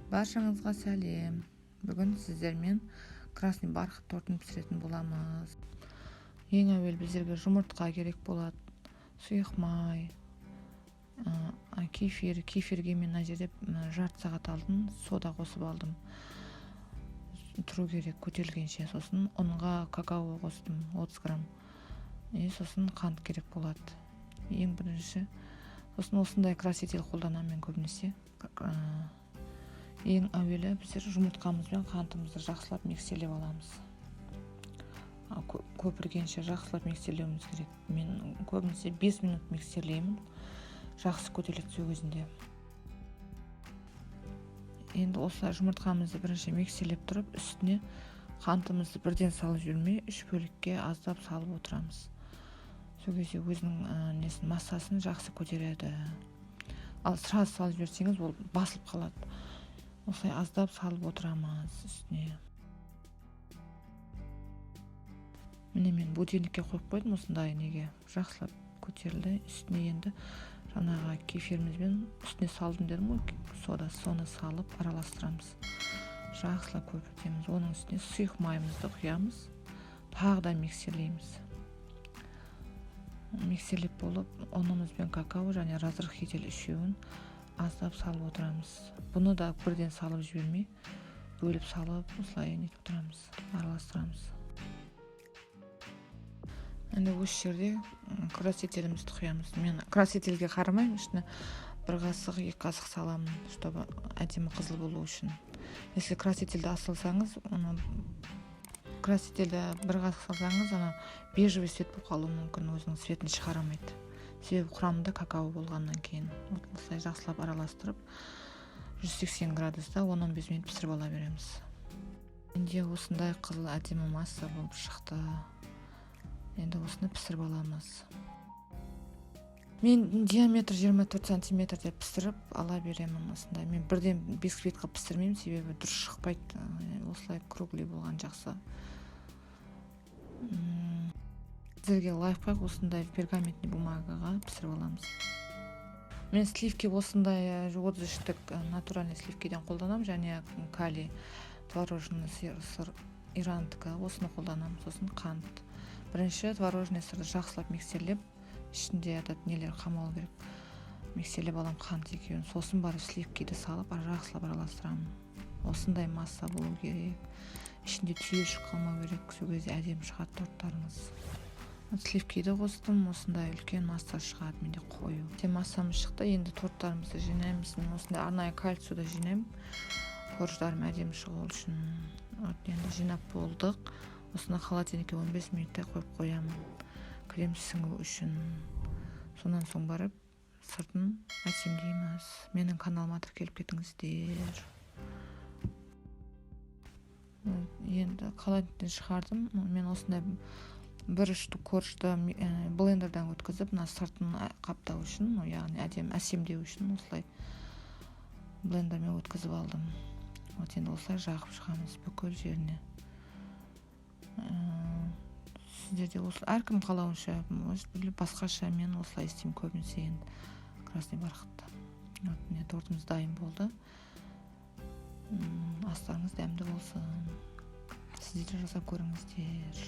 Баршаңызға сәлем. Бүгін сіздермен красный бархат тортын пісіретін боламыз. Ең әуел біздерге жұмыртқа керек болады, сұйық май, кефир. Кефирге мен мына жерде жарты сағат алдын сода қосып алдым. Тұру керек көтерілгенше. Сосын ұнға какао қостым 30 грамм. И сосын қант керек болады. Ең бірінші сосын осындай краситель қолданамын мен көбінесе. Ең әуелі біздер жұмыртқамыз бен қантымызды жақсылап миксерлеп аламыз. Көпіргенше жақсылап миксерлеуіміз керек. Мен көбінесе 5 минут миксерлеймін, жақсы көтеріледі сол кезінде. Енді осылай жұмыртқамызды бірінші миксерлеп тұрып, үстіне қантымызды бірден салып жібермей, үш бөлікке аздап салып отырамыз. Сол кезде өзінің несін, массасын жақсы көтереді. Ал сразу салып жіберсеңіз, ол басылып қалады. Осылай аздап салып отырамыз үстіне. Міне, мен будильникке қойып қойдым осындай неге, жақсылап көтерілді. Үстіне енді жаңағы кефирімізбен үстіне салдым дедім ғой, сода, соны салып араластырамыз. Жақсылап көпіртеміз. Оның үстіне сұйық майымызды құямыз, тағы да миксерлейміз. Миксерлеп болып, ұнымыз бен какао және разрыхлитель үшеуін аздап салып отырамыз. Бұны да бірден салып жібермей, бөліп салып, осылай нетіп отырамыз, араластырамыз. Енді осы жерде красителімізді құямыз. Мен красительге қарамаймын, үстіне бір қасық, екі қасық саламын, чтобы әдемі қызыл болу үшін. Если красительді аз салсаңыз, оны красительді бір қасық салсаңыз, ана бежевый цвет болып қалуы мүмкін, өзінің цветін шығара алмайды. Себебі құрамында какао болғаннан кейін. Осылай жақсылап араластырып, 180 градуста 10-15 минут пісіріп ала береміз. Менде осындай қызыл әдемі масса болып шықты. Енді осыны пісіріп аламыз. Мен диаметр 24 сантиметр деп пісіріп ала беремін осындай. Мен бірден бисквит қылып пісірмеймін, себебі дұрыс шықпайды. Осылай круглый болған жақсы. Сіздерге лайфхак: осындай пергаментный бумагаға пісіріп аламыз. Мен сливки осындай 33-тік натуральный сливкиден қолданамын және кали творожный сыр, ирандікі, осыны қолданамын. Сосын қант. Бірінші творожный сырды жақсылап миксерлеп, ішінде этот нелер қалмау керек, миксерлеп аламын қант екеуін. Сосын барып сливкиді салып, жақсылап араластырамын. Осындай масса болу керек, ішінде түйіршік қалмау керек, сол кезде әдемі шығады торттарыңыз. Сливкиді қостым, осындай үлкен масса шығады менде, қою. Массамыз шықты, енді торттарымызды жинаймыз. Мен осындай арнайы кольцода жинаймын, корждарым әдемі шығу үшін. Вот, енді жинап болдық. Осыны холодильникке 15 минуттай қойып қоямын, крем сіңу үшін. Сонан соң барып сыртын әсемдейміз. Менің каналыма тіркеліп кетіңіздер. Енді холодильниктен шығардым. Мен осындай бір штук коржды блендерден өткізіп, мына сыртын қаптау үшін, яғни әдемі әсемдеу үшін осылай блендермен өткізіп алдым. Вот, енді осылай жағып шығамыз бүкіл жеріне. Сіздерде осы әркім қалауынша, может быть, басқаша, мен осылай істеймін көбінесе енді красный бархатты. Вот, міне, тортымыз дайын болды. Астарыңыз дәмді болсын, сіздер де жасап көріңіздер.